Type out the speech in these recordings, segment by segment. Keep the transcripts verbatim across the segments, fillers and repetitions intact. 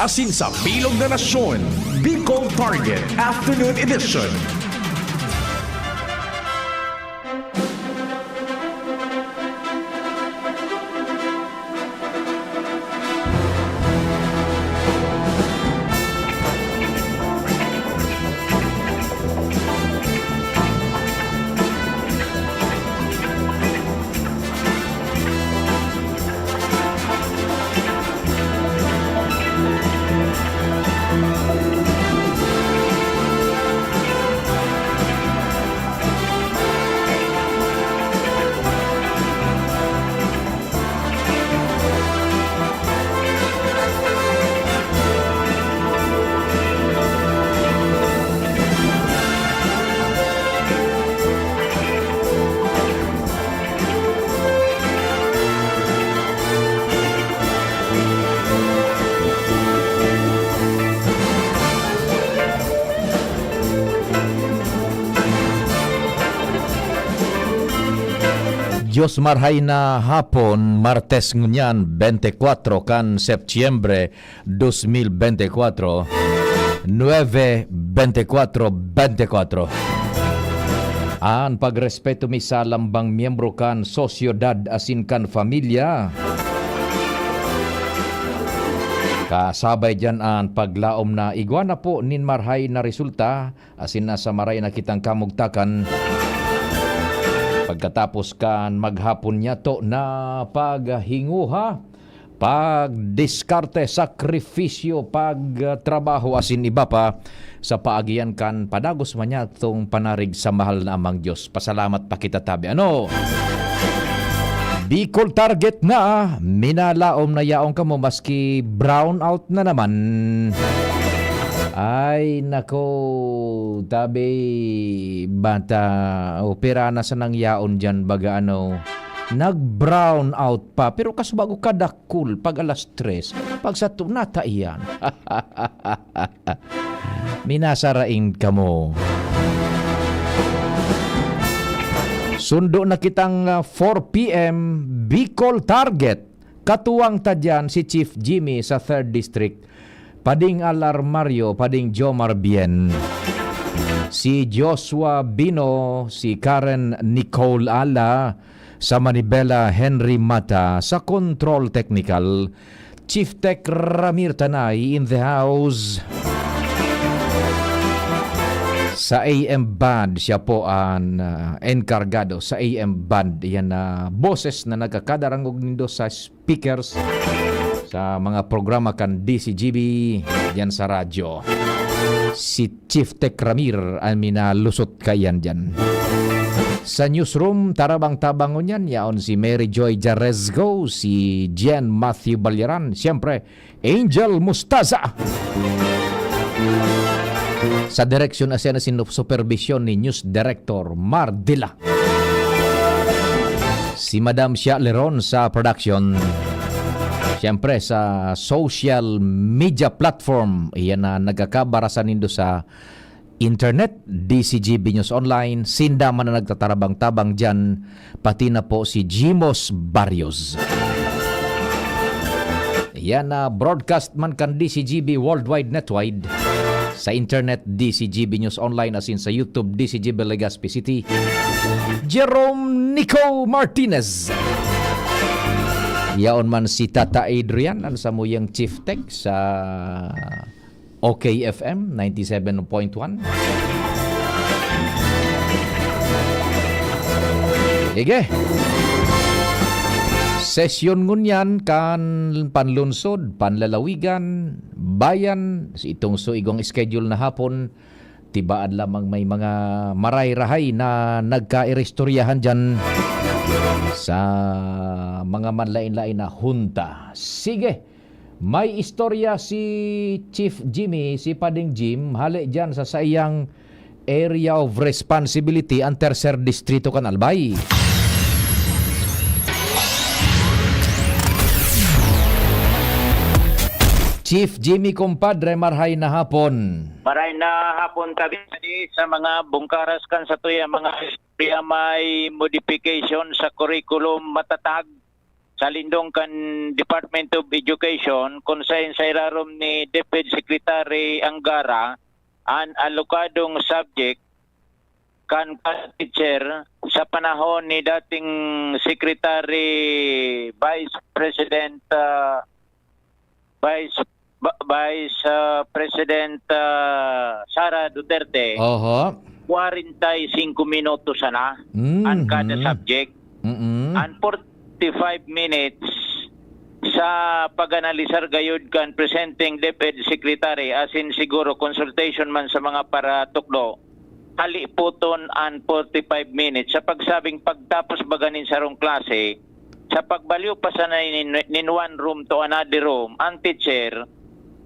asin sa bilog na nasyon. Bicol Target Afternoon Edition. Diyos marhay na hapon, Martes ngunyan, bente kwatro kan Setyembre, dos mil bente kwatro, nuebe bente kwatro bente kwatro. An pagrespeto mi sa lambang miyembro kan sosyedad asin kan pamilya. Kasabay diyan an paglaom na igwa na po nin marhay na resulta asin na sa maray na kitang kamugtakan. Pagkatapos kan maghapon niyato na paghinguha, pagdiskarte, sakripisyo, pagtrabaho asin iba pa sa paagihan kan padagos man niyatong panarig sa mahal na Amang Diyos. Pasalamat pa kita tabi. Ano? Bicol Target na, minalaom na yaon kamo maski brown out na naman. Ay, nako, tabi, bata, opera na sanang yaon diyan, baga ano, nag-brown out pa, pero kasubago kadakul pag alas tres, pag sa tunata iyan. Minasarain kamo. Sundo na kitang, ah, four P M, Bicol Target. Katuwang ta diyan si Chief Jimmy sa third District, pading Al Armario, pading Jomar Bien. Si Joshua Bino, si Karen Nicole Ala, sa Manibela, Henry Mata, sa Control Technical, Chief Tech Ramir Tanay in the house. Sa A M band, siya po an, ah, enkargado sa A M band. Yan na boses na nagkakadarangog nindo sa speakers, sa mga programa kan D C G B, diyan sa radyo. Si Chief Tech Ramir an minalusot kaiyan diyan. Sa newsroom, tarabang-tabang ngunyan, yaon si Mary Joy Jarezgo, si Jen Matthew Balyaran, siyempre, Angel Mustaza. Sa direksyon, asin, asin supervision ni News Director Mar Dila. Si Madam Shia Leron sa production. Siyempre, sa social media platform, iyan na nagkakabarasan nindo sa internet, D C G B News Online, sinda man na nagtatarabang-tabang diyan, pati na po si Jimos Barrios. Yan na broadcast man kan D C G B Worldwide Netwide, sa internet, D C G B News Online, asin sa YouTube, D C G B Legazpi City. Jerome Nico Martinez. Yaon man si Tata Adrian, an samuyang Chief Tech sa OK F M ninety seven point one. Sige. Sesyon ngunyan kan panlunsod, panlalawigan, bayan, itong so igwang schedule na hapon, tibaad lamang may mga maray-rahay na nagkairistoryahan diyan sa mga manlain-lain na hunta. Sige, may istorya si Chief Jimmy, si Pading Jim, hale diyan sa saiyang area of responsibility, ang tercer distrito kan Albay. Chief Jimmy, kumpadre, marhay na hapon. Maray na hapon tabi sa mga bungkaras kan satuya mga istorya may modification sa curriculum matatag talindong kan Department of Education, kun saen sa irarom ni DepEd Secretary Angara, an alokadong subject kan class teacher sa panahon ni dating Secretary Vice President, ah, Vice, ba- Vice, ah, President, ah, Sara Duterte, Oho. kwarenta y singko minutos sana an kada Mhm. subject. Mm-mm. An forty-five minutes sa pag-analisar gayod kan presenteng DepEd Secretary, asin siguro consultation man sa mga paratukdo, halipoton an forty-five minutes. Sa pagsabing pagtapos baga nin sarong klase, sa pagbalyo pa sana nin, nin one room to another room, ang teacher,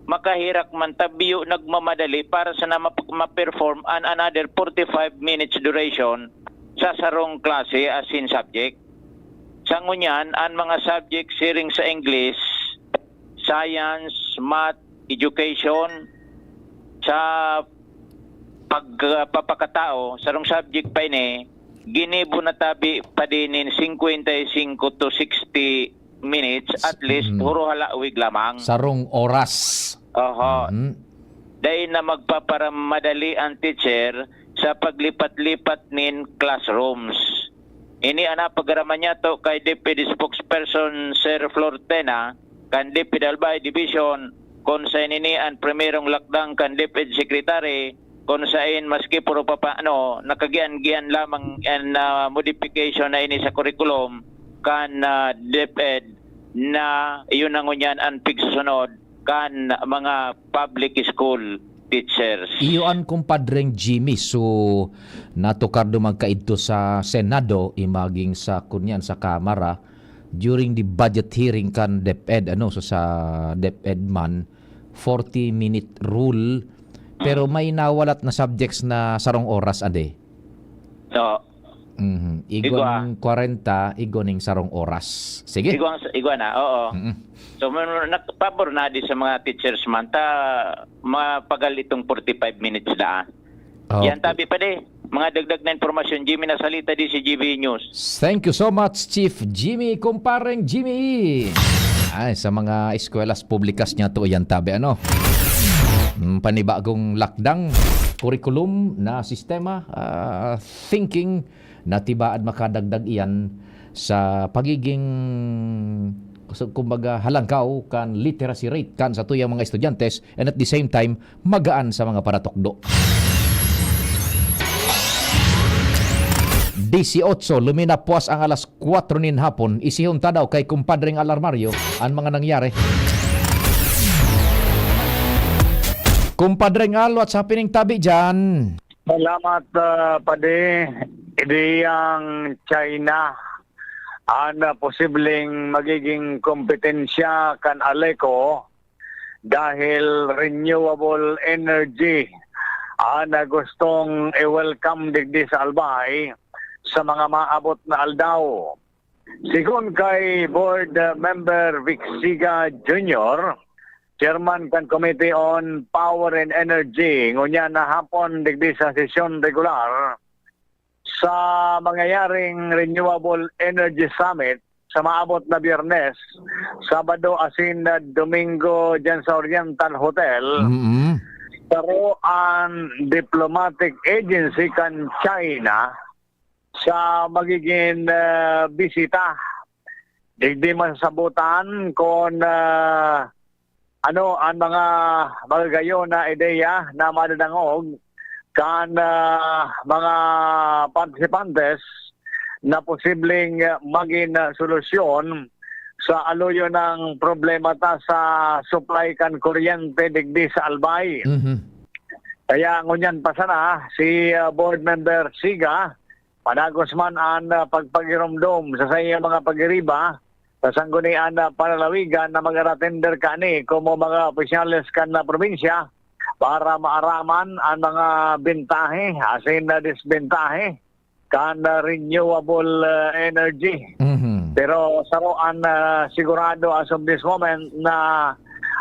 makaherak man ta biyo nagmamadali para sana map-, ma-perform an another forty-five minutes duration sa sarong klase asin subject. Sa ngunyan, an mga subject siring sa English, Science, Math, Education, sa pagpapakatao, sarong subject pa ini, ginibo na tabi pa din nin singkwenta y singko to sixty minutes, at least, Mm. huro halawig lamang. Sarong oras. Oho. Mhm. Dai na magpaparamadali ang teacher sa paglipat-lipat nin classrooms. Ini an napag-araman niyato kay DepEd spokesperson Sir Flor Tena kan DepEd Albay Division, kun saen ini an primerong lakdang kan DepEd Secretary, kun saen maski puro papaano, nakagian-gian lamang an, ah, modification na ini sa curriculum kan, ah, DepEd, na iyo na ngunyan an pigsusunod kan mga public school teachers. Iyo an kumpadreng Jimmy. So, natukar duman kaidto sa Senado, imaging sa, kunyan, sa Kamara, during the budget hearing kan DepEd, ano, so sa DepEd man, forty-minute rule, pero may nawalat na subjects na sarong oras, ade. Oo. Mhm. Igwa Igwa. ning kwarenta, igwa ning sarong oras. Sige. Igwa ang s-, igwa na, oo. Mm-mm. So, man, nak-, pabor na di sa mga teachers man, ta mapagal itong forty-five minutes na. Okay. Yan, tabi pa di. Mga dagdag na impormasyon, Jimmy Nasalita, D C G B News. Thank you so much, Chief Jimmy, kumpareng Jimmy. Ay, sa mga eskwela's publikas niyato, yan tabi, ano? Mm, panibagong lakdang, curriculum na sistema, ah, thinking na tibaad makadagdag iyan sa pagiging, so, kumbaga, halangkaw kan literacy rate kan satuyang mga estudyante, and at the same time, magaan sa mga paratukdo. Disiotso, luminapwas ang alas kwatro nin hapon, isihon ta daw kay Kumpadreng Al Armario an mga nangyari. Kumpadreng Al, what's happening tabi dyan? Salamat, ah, Padi. Ideyang China an, ah, posibleng magiging kompetensya kan Aleco dahil renewable energy an, ah, gustong i-welcome digdi sa Albay sa mga maabot na aldaw. Sigon kay Board, uh, Member Vic Siga Junior, Chairman kan Committee on Power and Energy, ngunyan na hapon digdi sa sesyon regular, sa mangyayaring Renewable Energy Summit sa maabot na Biyernes, Sabado asin, uh, Domingo diyan sa Oriental Hotel, Mm-mm. saro an diplomatic agency kan China sa magiging, ah, bisita. Digdi masasabotan kun, ah, ano an mga magagayon na ideya na madadangog kan, ah, mga partisipantes na posibleng, ah, magin, ah, solusyon sa aluyon ng problema ta sa supply kan kuryente digdi sa Albay. Mhm. Kaya ngunyan pa sana si, ah, Board Member Siga, padagos man an, ah, pagpagiromdom sa saiyang mga pagiriba, sa sanggunian na panalawigan na mag-aratender kani komo mga opisyales kan, ah, probinsya para maaraman an mga bentahe asin na desbentahe kan, ah, renewable, ah, energy. Mhm. Pero saro an, ah, sigurado as of this moment na,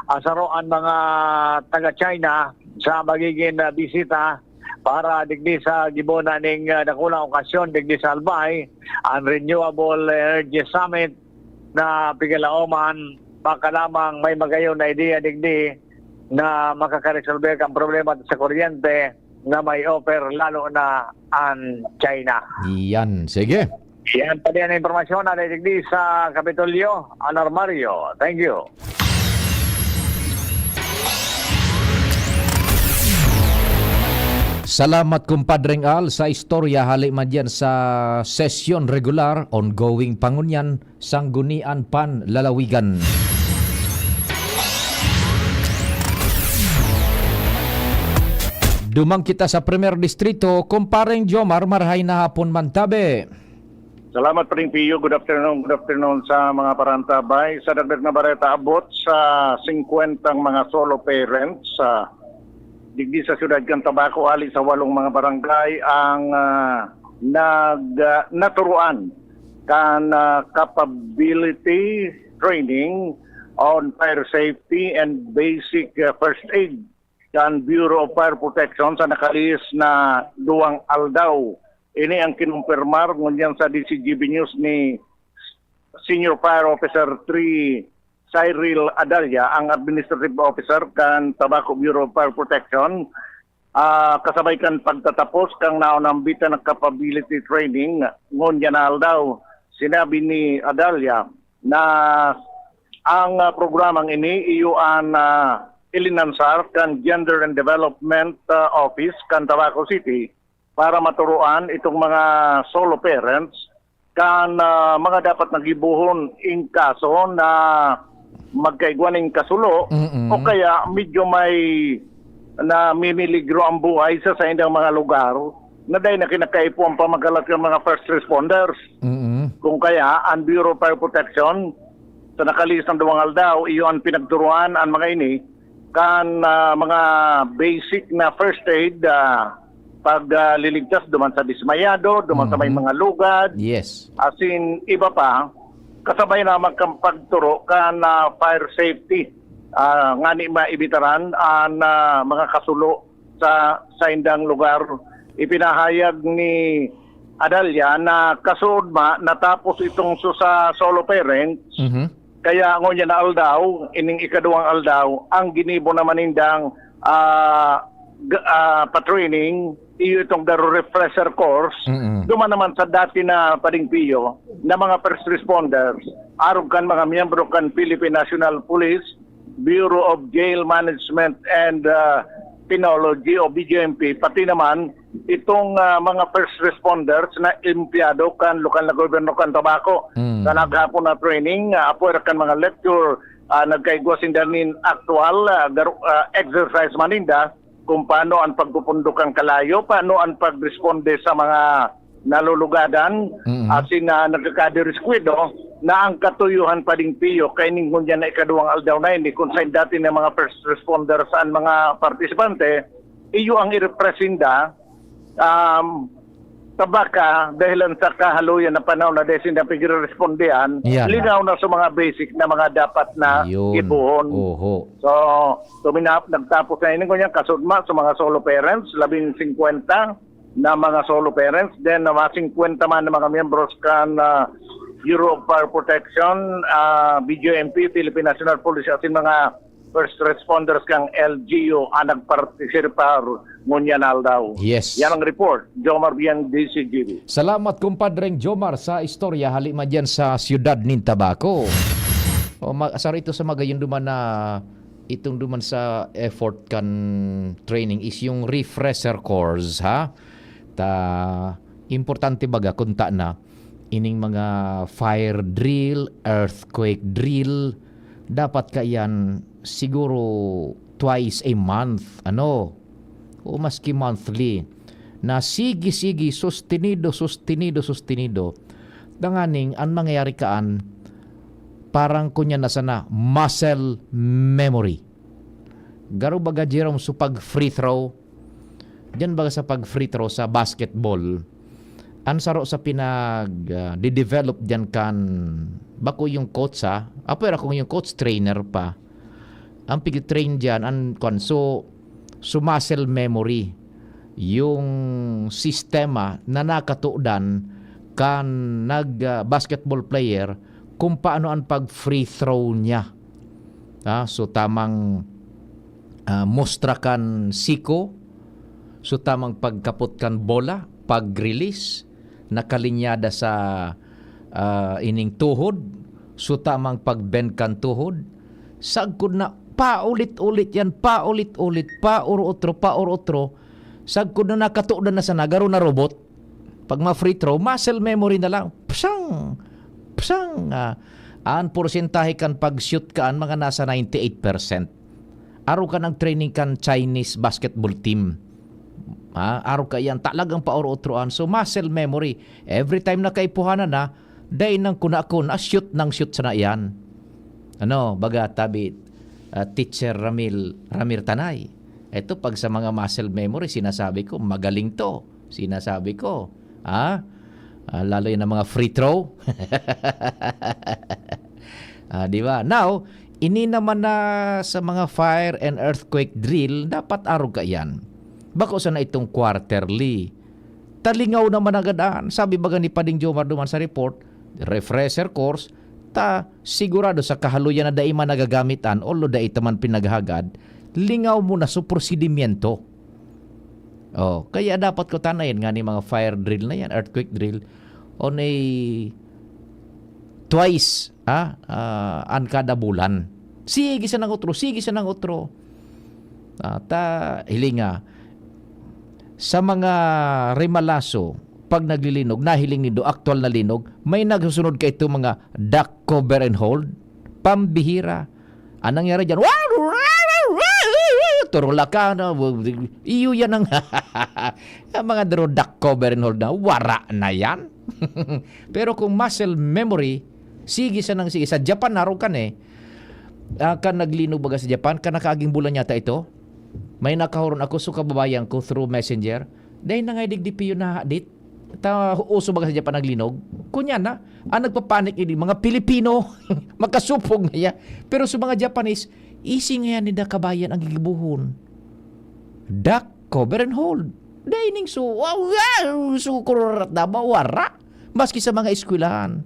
ah, saro an mga taga-China sa magiging, ah, bisita para digdi sa gibonan ning, ah, dakulang okasyon digdi sa Albay, an Renewable Energy Summit na pigilaoman, baka lamang may magayon na ideya digdi na makakaresolver kan problema sa kuryente na may offer lalo na ang China. Yan, sige. Yan pa din ang impormasyon na digdi sa Kapitolyo, Alarmario. Thank you. Salamat, Kumpadreng Al, sa istorya hali man diyan sa sesyon regular, ongoing pa ngunyan, Sanggunian Panlalawigan. Duman kita sa Primer Distrito, Kumpareng Jomar, marahay na hapon man tabi. Salamat, Pring Pio. Good afternoon, good afternoon sa mga parantabay. Sa dagdag na bareta, abot sa singkwentang mga solo parents sa digdi sa siyudad kan Tabaco, ali sa walong mga barangay ang, ah, nag, ah, naturuan kan, ah, capability training on fire safety and basic, ah, first aid kan Bureau of Fire Protection sa nakalihis na duwang aldaw. Ini ang kinumpirmar ngunyan sa D C G B News ni Senior Fire Officer three Cyril Adalia, ang Administrative Officer kan Tabaco Bureau of Fire Protection, ah, kasabay kan pagtatapos kan naunambitan na capability training ngunyan na aldaw. Sinabi ni Adalia na ang, ah, programang ini iyo an, ah, ilinansar kan Gender and Development, ah, Office kan Tabaco City para maturuan itong mga solo parents kan, ah, mga dapat na gibohon in kaso na magkaigwa nin kasulo Mm-mm. o kaya medyo may namimiligro ang buhay sa saindang mga lugar na dahil na kinakaipo ang pamagalat ng mga first responders. Mm-mm. Kung kaya, ang Bureau of Fire Protection, sa nakalihis na duwang aldaw, iyo ang pinagturuan ang mga ini kan, ah, mga basic na first aid, ah, pag, ah, liligtas duman sa dismayado, duman sa may Mhm. mga lugad, Yes. asin iba pa, kasabay na magkam-, pagturo kan, ah, fire safety, ah, ngani maibitaran an, ah, mga kasulo sa saindang lugar. Ipinahayag ni Adalia na kasuodma natapos itong so-, sa solo parents, Mhm. kaya ngunyan na aldaw, ining ikaduwang aldaw, ang ginibo naman nindang, ah, g-, ah, pa-training, iyo itong garo refresher course. Mm-mm. Duman naman sa dati na Pading Pio na mga first responders, arog kan mga miyembro kan Philippine National Police, Bureau of Jail Management and, ah, Penology o B J M P, pati naman itong, ah, mga first responders na empleyado kan lokal na gobyerno kan Tabaco. Mm. Sa naghapon na training, ah, apwera kan mga lecture, ah, nagkaigwa sinda nin aktual, ah, gar-, ah, exercise man ninda kung paano ang pagpupundo kan kalayo, paano ang pagresponde sa mga nalulugadan, Mm. asin na nagkakadiriskwido na ang katuyuhan Pading Pio kaining ngunyan na ikaduwang aldaw na ini, kung sain dati na mga first responders an mga partisipante, iyo ang irepresenta, um, tabaka, dahilan sa kahaluyan na panahon na dahil sinda pigre-respondehan, Yan. linaw na sa mga basic na mga dapat na Yun. ibuhon. Oho. So, tuminap-, nagtapos na ini, ngunyan, kasudma sa mga solo parents, labing singkwenta na mga solo parents, then, ah, mga singkwenta man na mga miyembros kan, ah, Bureau of Fire Protection, ah, B J M P, Philippine National Police, asin mga first responders kan L G U ang nagpartisipar ngunyan na aldaw. Yes. Yan ang report. Jomar Biang, D C G B. Salamat, Kumpadreng Jomar, sa istorya hali man diyan sa siyudad nin Tabaco. O, ma-, saro ito sa magayon duman na itong duman sa effort kan training is yung refresher course, ha? Ta, importante baga kung ta na ining mga fire drill, earthquake drill, dapat kaiyan siguro twice a month, ano, o maski monthly, na sige-sige, sustenido, sustenido, sustenido, tanganing an mangyayari kaan, parang kunya na sana muscle memory. Garo baga, Jerome, so pag free throw, diyan baga sa pag free throw sa basketball, an saro sa pinag, ah, de-develop diyan kan, bako yung coach, ha? Apo, era kung yung coach, trainer pa. Ang pig-train diyan, an kwan, so, so muscle memory, yung sistema na nakatudan kan nag, ah, basketball player kung paano an pag-free throw niya. Ah, so tamang, ah, mustra kan siko, so tamang pagkapot kan bola, pag-release, nakalinyada sa, ah, ining tuhod, so tamang pag-bend kan tuhod. Sagkod na, paulit-ulit yan, paulit-ulit, pauro-otro, pauro-otro. Sagkod na nakatudan na sana, garo na robot. Pag ma-free throw, muscle memory na lang. Psang! Psang! Ah, an porsyentahe kan pag-shoot kaan, mga nasa ninety-eight percent. Arog ka nag-training kan Chinese basketball team. Ah, arog ka yan. Talagang pauro-otroan. So, muscle memory. Every time na kaipuhanan na, dai nang kuna-kuna, shoot nang shoot sana yan. Ano, baga tabi, ah, Teacher Ramil, Ramir Tanay. Ito, pag sa mga muscle memory, sinasabi ko, magaling to. Sinasabi ko, ah, ah, lalo yan ang mga free throw. Ah, di ba? Now, ini naman na sa mga fire and earthquake drill, dapat arog ka yan. Bako sana itong quarterly. Talingaw naman agad an. Sabi baga ni Pading Jomar duman sa report, refresher course, ta sigurado sa kahaloyan na dai man nagagamit an, although dai ta man pinaghagad, lingaw mo na sa prosedimyento. Oh, kaya dapat ko tanayan nga ni mga fire drill na yan, earthquake drill, o ni twice, ah, ah, an kada bulan. Sige sa nang otro, sige sa nang otro. Ah, ta, hilinga, sa mga rimalaso, pag naglilinog, nahiling nindo, aktual na linog, may nagsusunod ka ito mga duck cover and hold. Pambihira. Anong nangyari dyan? Turulakan. Iyo yan ang, ang mga duro duck cover and hold na. Wara na yan. Pero kung muscle memory, sige sa nang sige. Sa Japan, naroon kan eh. Ah, kan naglinog baga sa Japan, kan nakaaging bulan yata ito, may nakahuron ako sa kababayan ko through messenger. Dahil na nga digdi piyo na hadit. Ta, uso baga sa Japan naglinog. Kunya na, ang nagpapanik ini, mga Pilipino, makasupog na ya. Pero sa mga Japanese, easy nga yan, nida kabayan ang gigibuhon. Duck, cover and hold. Dining so, wow, wow, so kururat na mawara. Maski sa mga eskwelahan.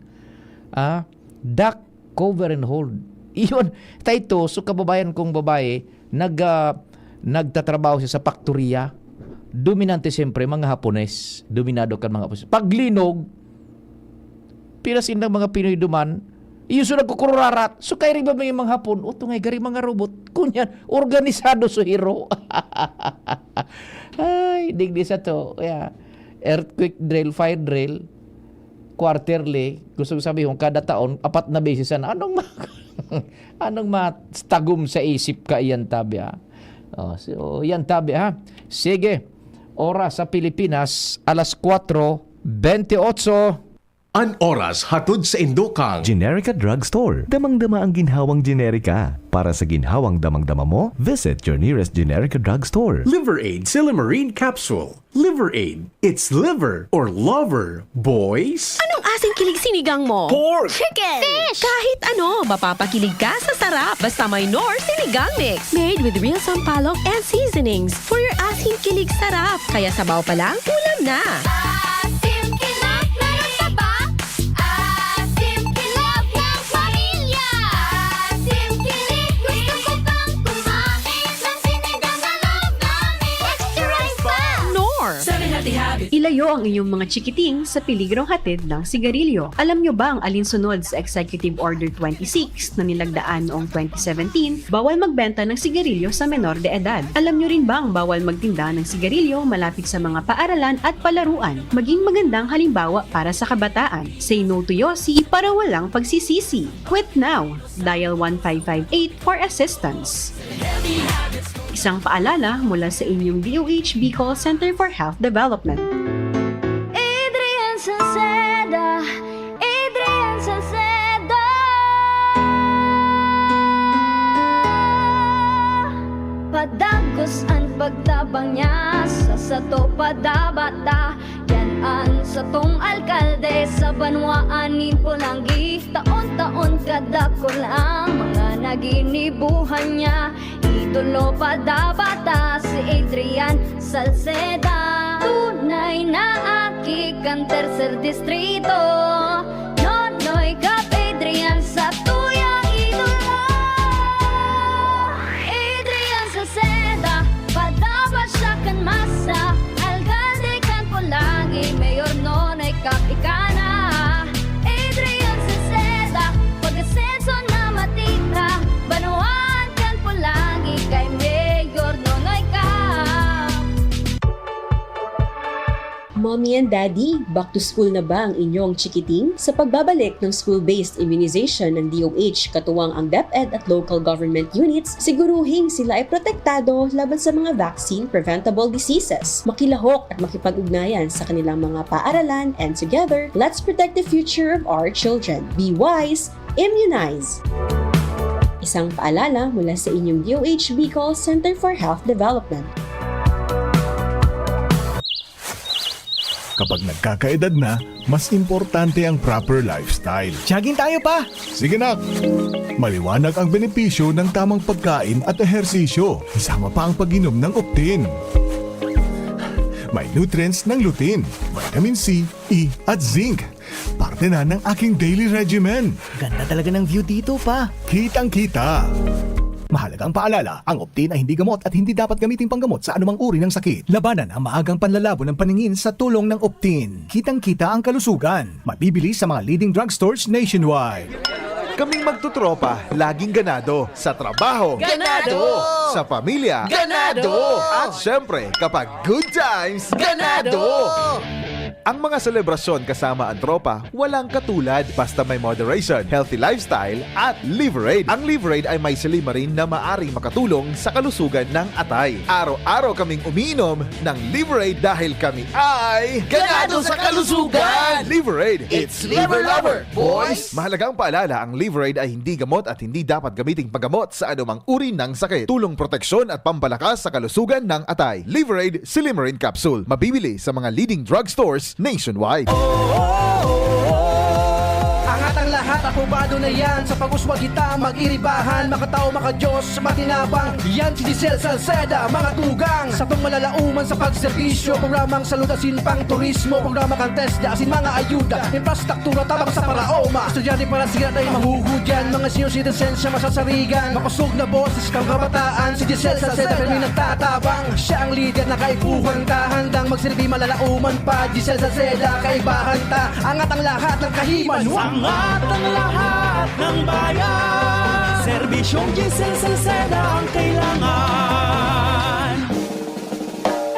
Ah, duck, cover and hold. Iyon, ta ito, so kababayan kong babae, nag, ah, nagtatrabaho siya sa paktoriya. Dominante siyempre, mga Hapones. Dominado kan mga Hapones. Paglinog, pila sindang mga Pinoy duman, iyo so nagkukururarat. So, kay riba may mga Hapon, o, tungay gari mga robot. Kunyan, organisado so hero. Ay, digdi sa to. Yeah. Earthquake drill, fire drill, quarterly. Gusto ko sabihin, kada taon, apat na beses sana. Anong ma-, anong matagom sa isip ka iyan, tabi, ha? Oh, so, yan, tabi, ha? Sige. Oras sa Pilipinas, alas kwatro bente otso. An oras hatod sa Indokang Generica Drugstore. Damang-dama ang ginhawang Generica. Para sa ginhawang damang-dama mo, visit your nearest Generica Drugstore. Liver Aid Silimarine Capsule. Liver Aid. It's liver or lover, boys. Anong asing kilig sinigang mo? Pork! Chicken! Fish! Kahit ano, mapapakilig ka sa sarap. Basta may Knorr Sinigang Mix. Made with real sampalok and seasonings. For your asim kilig sarap. Kaya sabaw pa lang, ulam na. Asim kilig, meron ka ba? Asim kilig ng pamilya. Asim kilig, gusto ko pang kumain ng sinigang na loob namin. Extra rice pa! Knorr. Ilayo ang inyong mga chikiting sa peligrong hatid ng sigarilyo. Alam nyo bang alinsunod sa Executive Order twenty-six na nilagdaan noong twenty seventeen, bawal magbenta ng sigarilyo sa menor de edad? Alam nyo rin bang bawal magtinda ng sigarilyo malapit sa mga paaralan at palaruan? Maging magandang halimbawa para sa kabataan. Say no to Yossi para walang pagsisisi. Quit now! Dial one five five eight for assistance. Isang paalala mula sa inyong D O H Bicol Center for Health Development. Adrian Salceda, Adrian Salceda. Padagos an pagtabang niya sa sato padabata. Yan an satong alkalde sa banwaan nin Polangui. Taon-taon kadakul ang mga naginibuhan niya. Idolo padabata si Adrian Salceda. Tunay na aki kan tercer distrito. Nonoy Kap Adrian. Mommy and Daddy, back to school na ba ang inyong chikiting? Sa pagbabalik ng school-based immunization ng D O H, katuwang ang DepEd at local government units, siguruhing sila ay protektado laban sa mga vaccine-preventable diseases. Makilahok at makipag-ugnayan sa kanilang mga paaralan, and together, let's protect the future of our children. Be wise, immunize! Isang paalala mula sa inyong D O H Bicol Center for Health Development. Kapag nagkakaedad na, mas importante ang proper lifestyle. Jogging tayo pa! Sige nak! Maliwanag ang benepisyo ng tamang pagkain at ehersisyo, kasama pa ang pag-inom ng Optin. May nutrients ng lutein, vitamin C, E at zinc. Parte na ng aking daily regimen. Ganda talaga ng view dito pa. Kitang-kita. Mahalagang paalala, ang Optin ay hindi gamot at hindi dapat gamitin panggamot sa anumang uri ng sakit. Labanan ang maagang panlalabo ng paningin sa tulong ng Optin. Kitang-kita ang kalusugan. Mabibili sa mga leading drugstores nationwide. Kaming magtutropa, laging ganado. Sa trabaho, Ganado! Sa pamilya, Ganado! At syempre, kapag good times, Ganado! Ang mga selebrasyon kasama ang tropa, walang katulad. Basta may moderation, healthy lifestyle, at Liverade. Ang Liverade ay may silymarin na maaring makatulong sa kalusugan ng atay. Araw-araw kaming umiinom ng Liverade dahil kami ay Ganado sa kalusugan! Liverade. It's Liver Lover, boys! Mahalagang paalala, ang Liverade ay hindi gamot at hindi dapat gamiting paggamot sa anumang uri ng sakit. Tulong proteksyon at pampalakas sa kalusugan ng atay. Liverade Silymarin Capsule. Mabibili sa mga leading drugstores nationwide. Angat ang lahat, aprobado na yan. Sa pag-uswag kita, mag-iribahan, makatao, makadiyos, matinabang. Yan si Giselle Salceda, mga tugang. Sa pangmalalauman sa pagserbisyo, programang salud asin pang turismo, programa kan TESDA asin mga ayuda, infrastruktura tabang sa paraoma. Estudyante para siya tayo mahuhudyan, mga senior citizens siya masasarigan. Makusog na boses kang kabataan, si Giselle Salceda, pirmi nagtatabang. Siya ang lider na kaipuhan ta, handang magsilbi malalauman pa. Giselle Salceda, kaibahan ta, angat ang lahat ng kahiman. Angat ang lahat ng bayan. Serbisyong Giselle Salceda ang kailangan.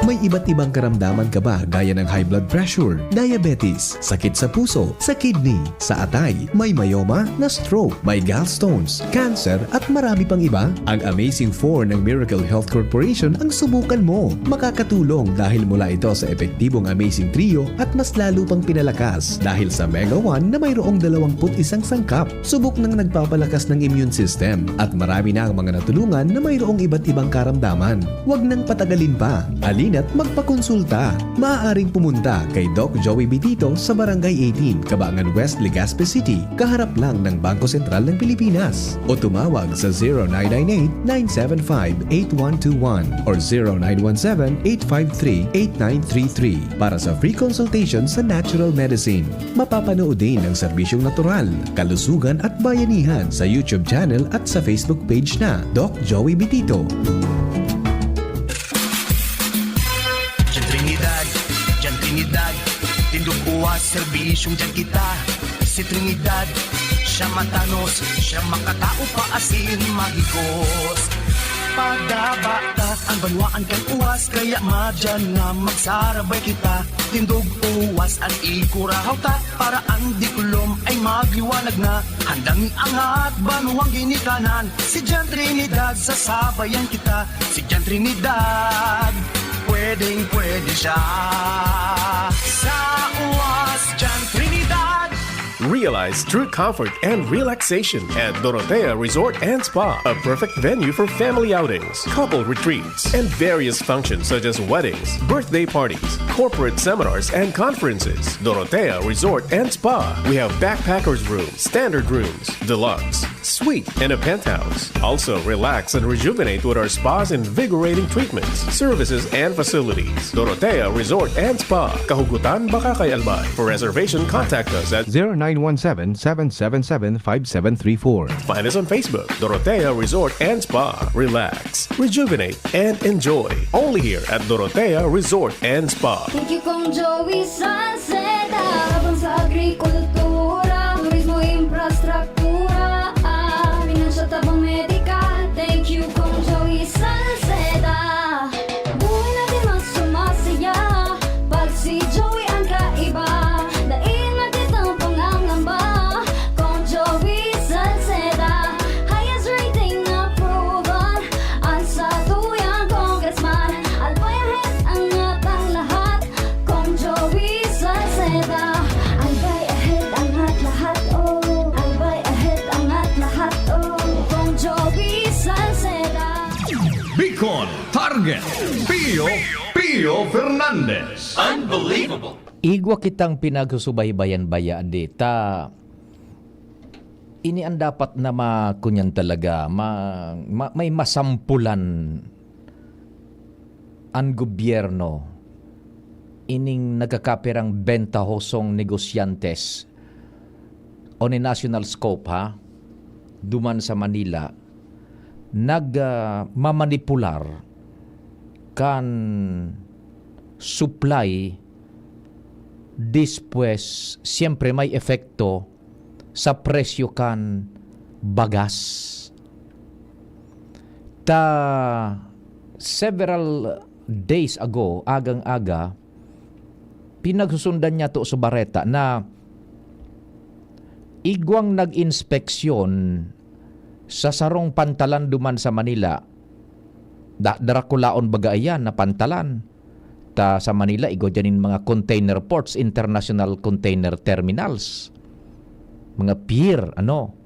May iba't ibang karamdaman ka ba gaya ng high blood pressure, diabetes, sakit sa puso, sa kidney, sa atay, may myoma, na-stroke, may gallstones, cancer, at marami pang iba? Ang Amazing four ng Miracle Health Corporation ang subukan mo. Makakatulong dahil mula ito sa epektibong Amazing Trio at mas lalo pang pinalakas dahil sa Mega one na mayroong dalawampu't isang sangkap. Subok nang nagpapalakas ng immune system at marami na ang mga natulungan na mayroong iba't ibang karamdaman. Huwag nang patagalin pa. Halina't magpakonsulta. Maaaring pumunta kay Doc Joey Bitito sa Barangay eighteen, Cabangan West, Legazpi City, kaharap lang ng Bangko Sentral ng Pilipinas. O tumawag sa zero nine nine eight, nine seven five, eight one two one or zero nine one seven, eight five three, eight nine three three para sa free consultation sa natural medicine. Mapapanood din ang serbisyong natural, kalusugan at bayanihan sa YouTube channel at sa Facebook page na Doc Joey Bitito. Diyan Trinidad, diyan Trinidad, tindog uwas, serbisyong diyan kita. Si Trinidad, siya matanos, siya makatao pa asin mahigos. Pagdaba ta, ang banwaan kan uwas, kaya madyan nga magsarabay kita. Tindog uwas an ikurahaw ta, para an diklom ay magliwanag na. Handang iangat banwang ginikanan, si Jan Trinidad, sasabayan kita. Si Jan Trinidad, pwedeng pwede siya. Sa uwas, Jan Trinidad. Realize true comfort and relaxation at Dorotea Resort and Spa, a perfect venue for family outings, couple retreats, and various functions such as weddings, birthday parties, corporate seminars, and conferences. Dorotea Resort and Spa. We have backpackers room, standard rooms, deluxe, suite, and a penthouse. Also, relax and rejuvenate with our spa's invigorating treatments, services, and facilities. Dorotea Resort and Spa, Kahugutan, Bacacay, Albay. For reservation, contact us at zero nine one seven, seven seven seven, five seven three four. Find us on Facebook, Dorotea Resort and Spa. Relax, rejuvenate, and enjoy. Only here at Dorotea Resort and Spa. Thank you, Kong Joey Salceda. Laban sa agrikultura, turismo, infrastruktura, ah, pinansyal, tabang medikal. Thank you, Kong Joey Salceda. Buhay natin mas sumasaya pag si Joey Target, Pio, Pio Fernandez. Unbelievable. Igwa kitang pinagsusubaybayan baya dita. Ini an dapat na ma-, kunyan talaga, ma-, ma-, may masampulan an gobyerno, ining nagkakapirang bentahosong negosyantes on a national scope, ha, duman sa Manila, nag, ah, mamanipular kan supply, despues, siyempre, may epekto sa presyo kan bagas. Ta several days ago, agang-aga, pinagsusundan niyato sa bareta na igwang nag-inspeksyon sa sarong pantalan duman sa Manila. Da-, darakulaon baga iyan na pantalan. Ta sa Manila, igwa diyan nin mga container ports, international container terminals, mga pier, ano.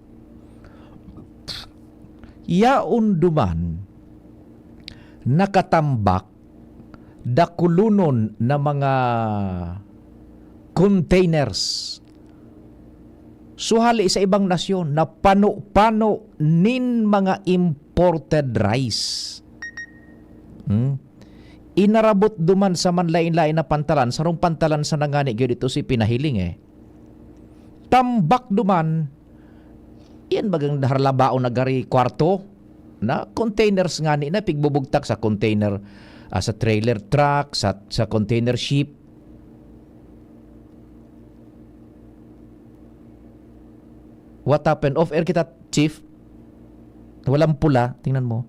Yaon duman nakatambak dakulonon na mga containers, suhali sa ibang nasyon, na pano-pano nin mga imported rice. Hmm? Inarabot duman sa manlain-lain na pantalan, sarong pantalan sana ngani gyud ito si pinahiling, eh. Tambak duman, yan bagang harlabaon na gari kwarto, na containers ngani na pigbubugtak sa container, ah, sa trailer truck, sa, sa container ship. What happened? Off air kita, Chief. Walang pula, tingnan mo.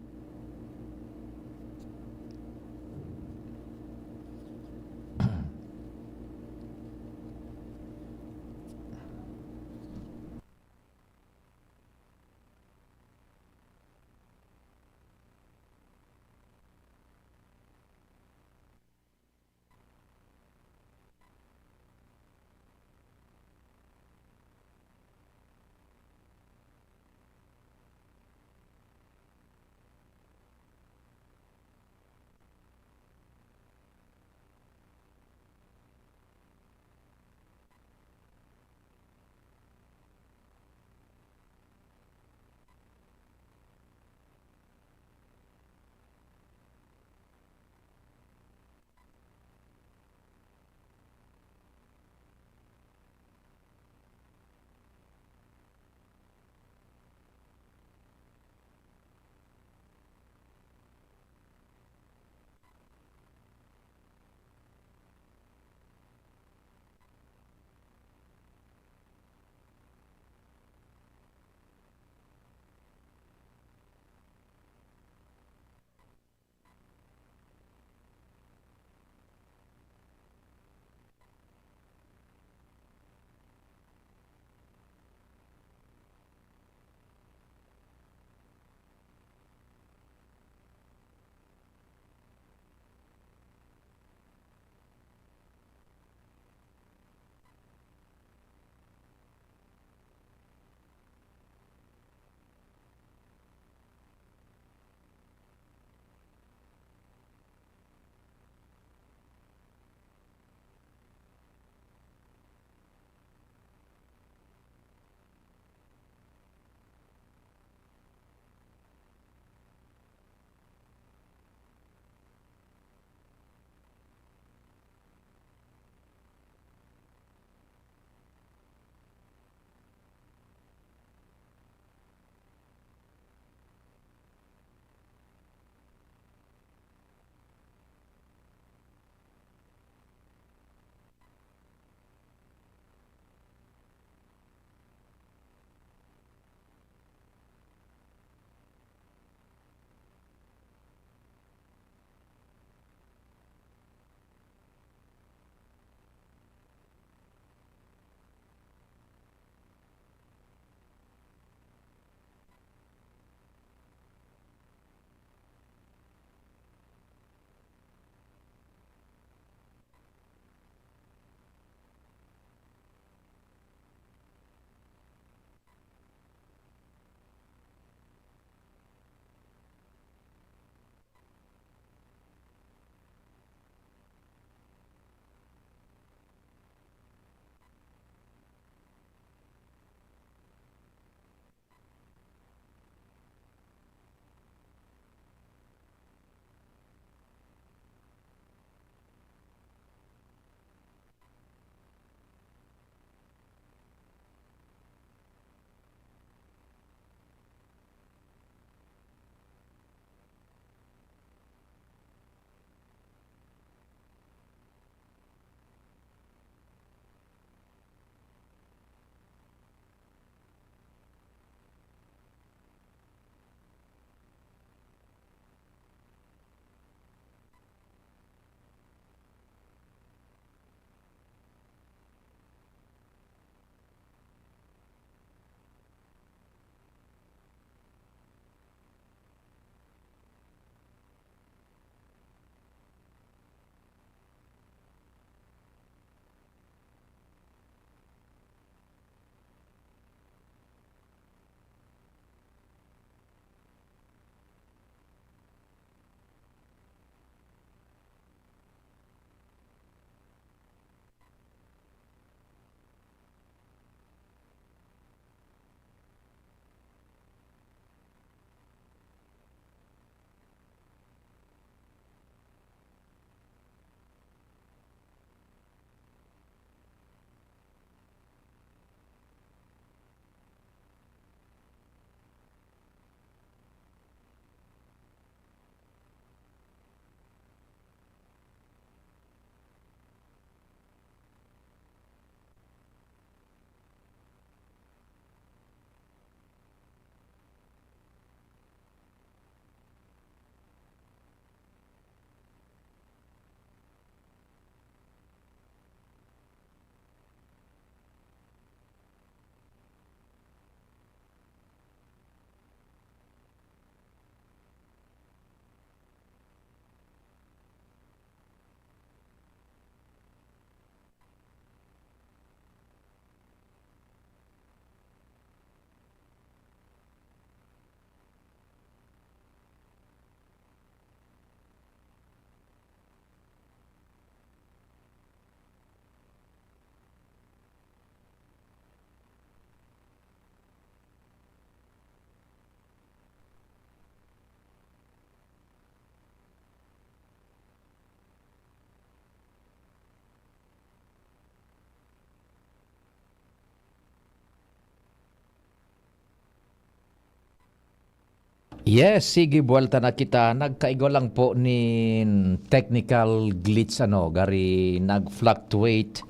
Yes, sige, buwelta na kita. Nagkaigwa lang po nin technical glitch, ano, gari nag-fluctuate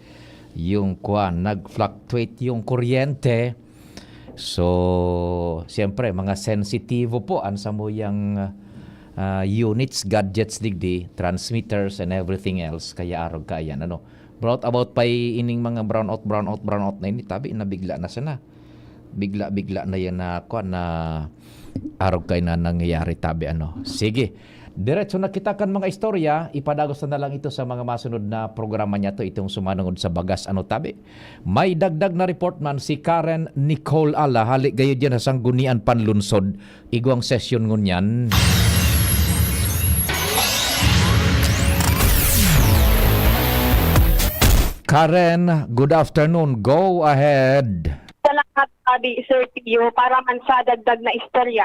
yung kwan, nag-fluctuate yung kuryente. So, siyempre, mga sensitibo po ang samuyang, ah, units, gadgets digdi, transmitters and everything else. Kaya arog ka yan, ano. Brought about pa ining mga brownout, brownout, brownout na ini, tabi, nabigla na sana. Bigla-bigla na yan na, kwan, na arog kay na nangyayari, tabi, ano. Sige. Diretso na kita kan mga istorya, ipadagos na lang ito sa mga masunod na programa niya to, itong sumanungod sa bagas, ano, tabi. May dagdag na report man si Karen Nicole Ala, hali gayo diyan sa Sanggunian Panlunsod, igwang sesyon ngunyan. Karen, good afternoon. Go ahead. Salamat, Abi, Sir Pio. Para man sa dagdag na istorya,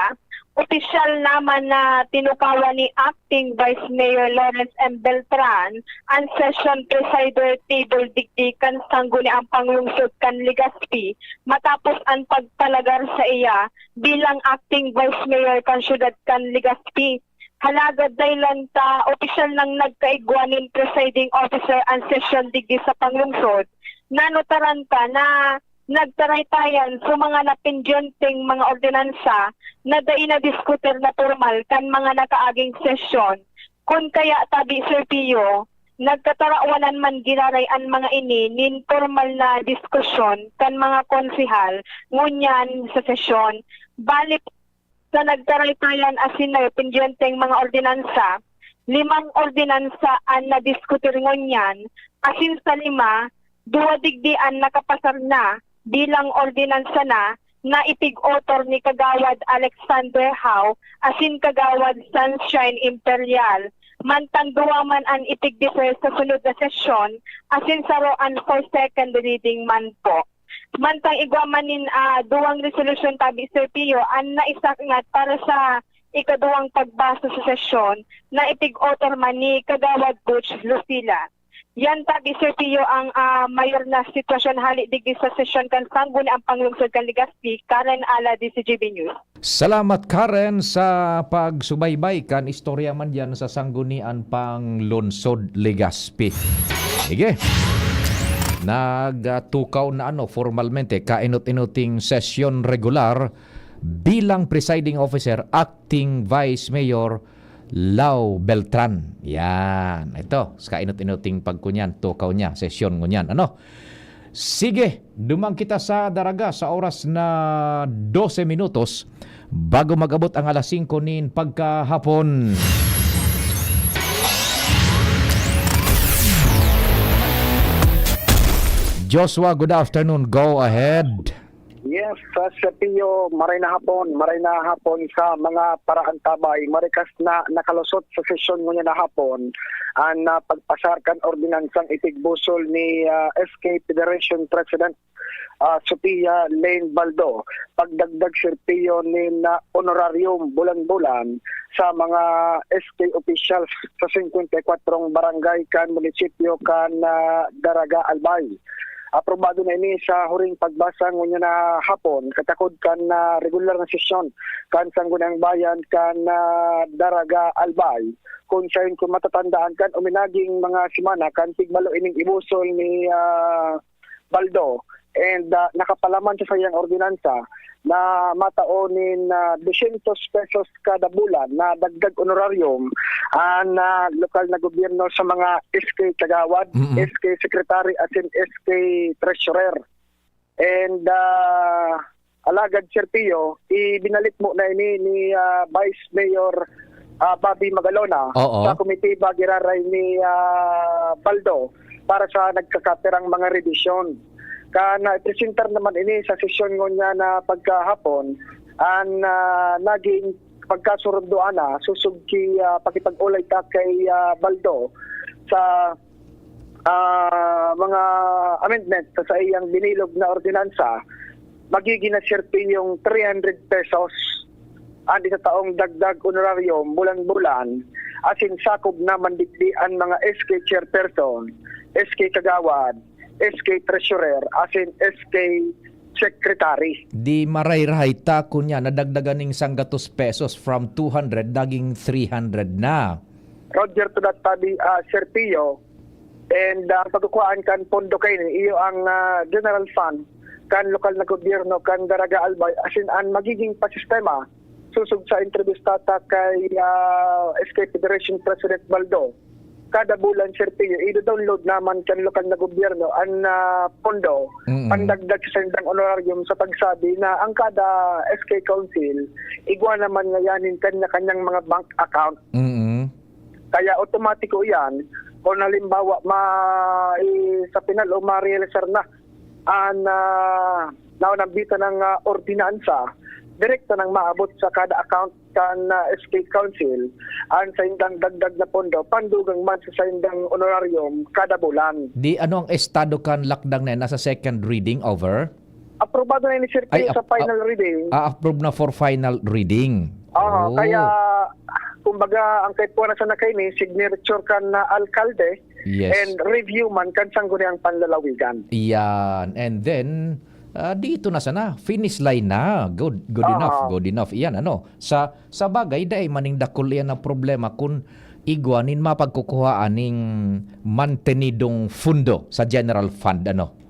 opisyal naman na tinukawan ni Acting Vice Mayor Lawrence M. Beltran ang session presider table digdi kan Sangguniang Panglungsod kan Legazpi matapos ang pagpalagar sa iya bilang Acting Vice Mayor kan siyudad kan Legazpi. Halagad dai lang ta opisyal nang nagkaigwa nin presiding officer ang sesyon digdi sa panglungsod, nanotaran ta na nagtaraytayan sa mga napindyenteng mga ordinansa na dai nadiskutir na pormal kan mga nakaaging sesyon. Kun kaya tabi, Sir Pio, nagkatarawanan man giraray an mga ini nin pormal na diskusyon kan mga konsehal ngunyan sa sesyon. Bali, sa nagtaraytayan asin napindyenteng mga ordinansa, limang ordinansa an nadiskutir ngunyan, asin sa lima, duwa digdi an nakapasar na bilang ordinansa na, na ipig-otor ni Kagawad Alexander Howe asin Kagawad Sunshine Imperial. Mantang duwa man an ipig-defer sa sunod na sesyon, asin saro an for second reading man po. Mantang igwa man nin, ah, duwang resolusyon tabi, Sir Pio, an naisaknat para sa ikaduwang pagbasa sa sesyon na ipig-otor man ni Kagawad Butch Lucila. Yan tabi, Sir Pio, ang, ah, mayor na sitwasyon hali digdi sa sesyon kan Sangguniang Panglungsod kan Legazpi, Karen Ala, D C G B News. Salamat, Karen, sa pagsubaybay kan istorya man diyan sa Sanggunian Panglungsod Legazpi. Sige. Nagtukaw na, ano, formalmente, kainot-inoting sesyon regular bilang presiding officer, acting vice mayor, Lau Beltran. Yan. Ito, sa kainot-inoting pagkunyan, tukaw niya, sesyon ngunyan. Ano? Sige, duman kita sa Daraga sa oras na dose minutos bago mag-abot ang alas singko nin pagkahapon. Joshua, good afternoon. Go ahead. Yes, uh, Sir Pio, maray na hapon, maray na hapon sa mga paraantabay. Marikas na nakalusot sa sesyon ngunyan na hapon ang, uh, pagpasar kan ordinansang itigbusol ni, uh, S K Federation President, uh, Sophia Lane Baldo. Pagdagdag, Sir Pio, nin, uh, honorarium bulan-bulan sa mga S K officials sa singkwenta y kwatro barangay kan munisipyo kan, uh, Daraga, Albay. Aprobado na ini sa huring pagbasa ngunyan na hapon, katakod kan, ah, regular na sesyon kan Sangguniang Bayan kan, ah, Daraga, Albay. Kun sayon, kun matatandaan kan uminaging mga semana, kan tigmalo ining ibusol ni, ah, Baldo, and, ah, nakapalaman sa saiyang ordinansa na matao nin, ah, dosyentos pesos kada bulan na dagdag honorarium an, ah, lokal na gobyerno sa mga S K kagawad, Mm-mm. S K secretary, asin S K treasurer. And, ah, alagad, Sir Pio, ibinalik mo na ini ni, ah, Vice Mayor, ah, Bobby Magalona Oo. sa komitiba giraray ni, ah, Baldo para sa nagkakatirang mga rebisyon. Kan, ah, ipresentar naman ini sa sesyon ngunyan na pagkahapon, an, ah, naging pagkasurundoan na susog ki, ah, pakipag-olay ta kay, ah, Baldo sa, ah, mga amendment sa saiyang binilog na ordinansa, magiging na, Sir Pio, yung three hundred pesos an isa taong dagdag honorarium bulan-bulan, asin sakob naman digdi an mga S K chairperson, S K kagawad, S K treasurer, asin S K Secretary. Di maray-rahay ta kunya nadagdagan ning sanggatos pesos from two hundred naging three hundred na. Roger to that, Tabi, ah, Sir Pio. And, ah, ang pagkukuhaan kan pondo kaini, iyo ang, ah, general fund kan lokal na gobyerno kan Daraga Albay, as in, ang magiging pasistema, susog sa entrevista ta kay, ah, S K Federation President Baldo. Kada bulan, Sir Pio, ido-download naman kan lokal na gobyerno ang, ah, pondo, Mm. pandagdag sa saindang honorarium sa pagsabi na ang kada S K Council, igwa naman ngayanin kanya-kanyang mga bank account. Mm. Kaya otomatiko iyan, kung halimbawa ma-, i-, sa pinal o ma-realisar na an, ah, naunambitan ng, ah, ordinansa, direkta nang maabot sa kada account kan, ah, S K Council an saindang dagdag na pondo, pandugang man sa saindang honorarium kada bulan. Di ano ang estado kan lakdang na yan? Nasa second reading, over? Aprobado na ini, Sir Ay, Pio, sa ap-, final ap-, reading. Ah, approve na for final reading. Oo, Oh. kaya, kumbaga, ang kaipuhan na sana kaini, signature kan, ah, alkalde, Yes. and review man kan sangguniang panlalawigan. Iyan. And then, ah, dito na sana. Finish line na. Good, good Oo. enough, good enough. Iyan, ano. Sa, sa bagay, dai maning dakul iyan na problema kun igwa nin mapagkukuhaan ning mantenidong fundo sa general fund, ano.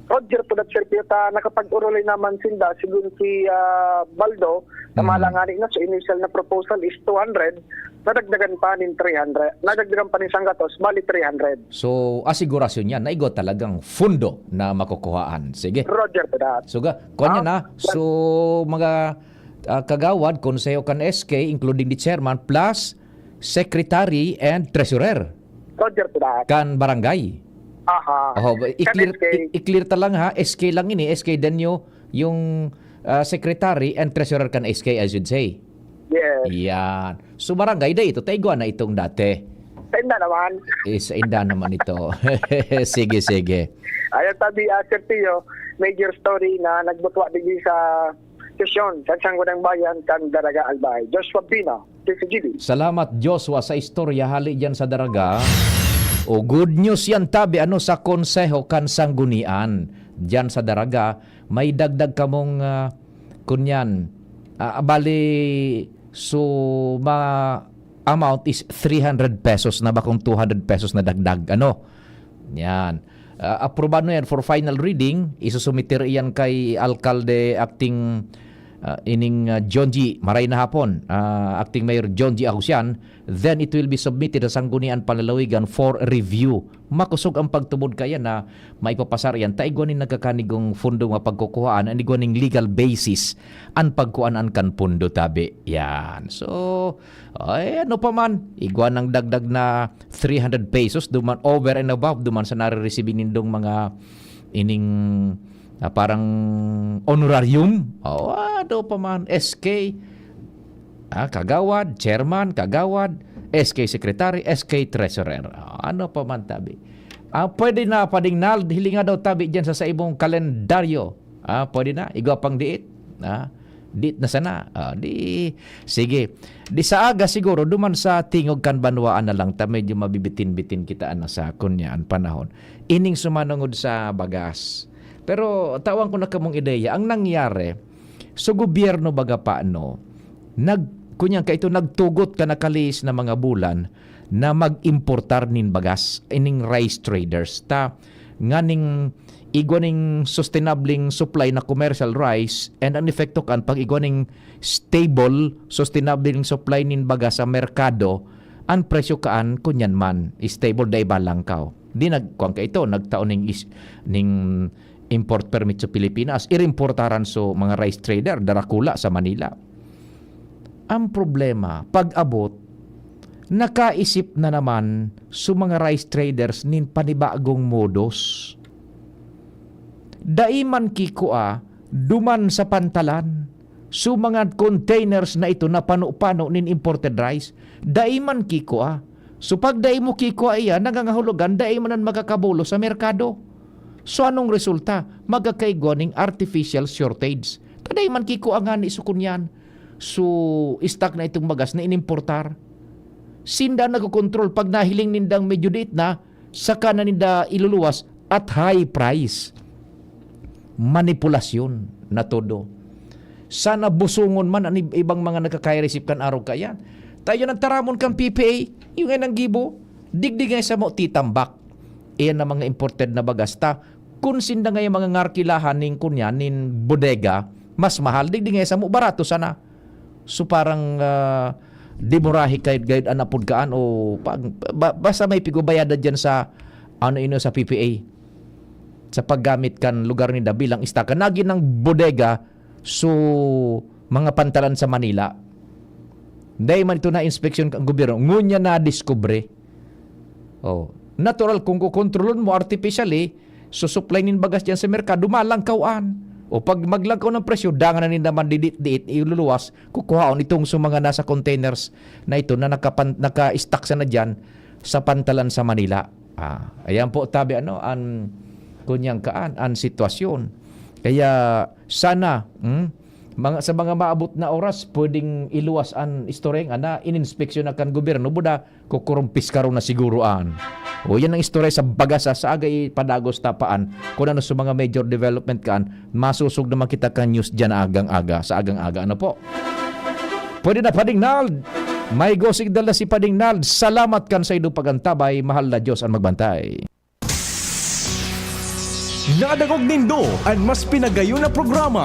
Roger po, that, Sir Pio, ta nakapag-orolay naman sinda, sigun ki, ah, Baldo, na Mhm. malangani na sa initial na proposal is two hundred, nadagdagan pa nin three hundred, nadagdagan pa nin sanggatos, bali three hundred. So, asigurasyon yan na igwa talagang fundo na makukuhaan. Sige. Roger po, that. So, ga-, kuwan Ah, yan, ah. So, mga, ah, kagawad, konseho kan S K, including the chairman, plus secretary and treasurer Roger po, that. kan barangay. Aha. Oho, ba-, Kan i-clear, S K. i-, i-clear ta lang, ha, S K lang ini, S K Denyo, yung, ah, secretary and treasurer kan S K, I should say. Yes. Yan. So, barangay da ito, ta igwa na itong dati. Sa inda naman. Eh, sa inda naman ito. Sige, sige. Ayan, tabi, ah, Sir Pio, major story na nagbutwa digdi sa sesyon sa Sangguniang Bayan kan Daraga Albay. Joshua Pino, T C G B. Salamat, Joshua, sa istorya hali diyan sa Daraga. O, good news yan, tabi, ano, sa konseho kan Sanggunian diyan sa Daraga. May dagdag kamong, ah, kunyan, ah, bali, so, ma-, amount is three hundred pesos na, bakong two hundred pesos na dagdag, ano? Yan. Ah, aprobado na yan for final reading. Isusumiter iyan kay Alkalde Acting, ah, ining, ah, John G. Maray na hapon, ah, Acting Mayor John G. Ahusian. Then it will be submitted sa Sanggunian Panlalawigan for review. Makosog ang pagtubod kaya na maipapasar iyan. Ta igwa nin nagkakanigong fundong mapagkukuhaan, an igwa ning legal basis an pagkuanan kan pundo, tabi. Yan. So, ay, ano pa man, igwa nang dagdag na three hundred pesos, duman over and above, duman sa nare-receive nindong mga ining, ah, parang honorarium. O, ano pa man, S K, ah, kagawad, chairman, kagawad, S K secretary, S K treasurer. Ah, ano pa man, tabi. Ah, pwede na, pwedeng nal-, hilinga daw, tabi, dyan sa, sa imong kalendaryo. Ah, pwede na. Igwa pang diit. Ah, diit na sana. Ah, di, sige. Di sa aga siguro, duman sa tingog kan banwaan na lang ta, medyo mabibitin-bitin kita, ano, sa kunyaan panahon. Ining sumanungod sa bagas. Pero tawan ko na kamong ideya, ang nangyari, so gobyerno baga pa, no, nag-, kunyang kaito, nagtugot ka nakalihis na mga bulan na mag-importar nin bagas, ining rice traders. Ta, nganing igwa ning sustainabling supply na commercial rice, and ang epekto kan pag-igwa ning stable, sustainabling supply nin bagas sa merkado, ang presyo kaan, kunyan man, stable, dai balangkaw. Di nag-, kuwan kaito, nagtao ning is-, ning import permit sa Pilipinas, irimportaran so mga rice trader, darakula sa Manila. Ang problema, pag-abot, nakaisip na naman so mga rice traders nin panibagong modus. Dai man kikua, duman sa pantalan, so mga containers na ito na pano-pano nin imported rice, dai man kikua. So pag dai mo kikua iya, nangangahulugan, dai man an makakabulos sa merkado. So anong resulta? Magkakaigwa ning artificial shortage. Ta dai man kikua ngani so kunyan. So, stock na itong bagas na inimportar. Sinda nagkokontrol. Pag nahiling nindang medyo diit na, saka na ninda iluluwas at high price. manipulasyon na todo. Sana busungon man an ib-, ibang mga nagkakaya-receive kan arog kaiyan. Tayo nagtaramon kan P P A, yung nga nang gibo, digdi nga sa mo titambak. Iyan na mga imported na bagas ta. Kun sinda nga yung mga ngarkilahan ning kunya, nin bodega, mas mahal, digdi nga sa mo barato sana. So parang, ah, di murahi kayo gayud an apod kaan o pag, ba-, basta may pigubayada dyan sa ano ino sa P P A sa paggamit kan lugar ninda bilang istaka. Nagi ng bodega, so mga pantalan sa Manila. Dahil man ito na inspeksyon kan gobyerno, ngunya na diskubre. Oh, natural kung kukontrolon mo artificially, so supply nin bagas diyan sa merkado, malangkawan. O pag maglangkaw ng presyo, dangan na ninda man didit-diit, iluluwas, kukuhaon itong sa mga nasa containers na ito na nakapan-, naka-stack sana diyan sa pantalan sa Manila. Ah, ayan po tabi ano, an kunyang kaan, an sitwasyon. Kaya sana, hmm, mga, sa mga maabot na oras, pwedeng iluwas an istoreng ana, ininspeksyon na kan gobyerno, buda, kukurumpiskaro na siguro an. O yan ang istorya sa bagas sa, sa aga ipadagos tapaan. Kung ano sa mga major development kaan, masusog naman kita kan news dyan agang-aga, sa agang-aga. Ano po? Pwede na, Pading Nald. May go signal na si Pading Nald. Salamat kan sa idong pagantabay. Mahal na Diyos ang magbantay. Nadangog nindo an mas pinagayon na programa.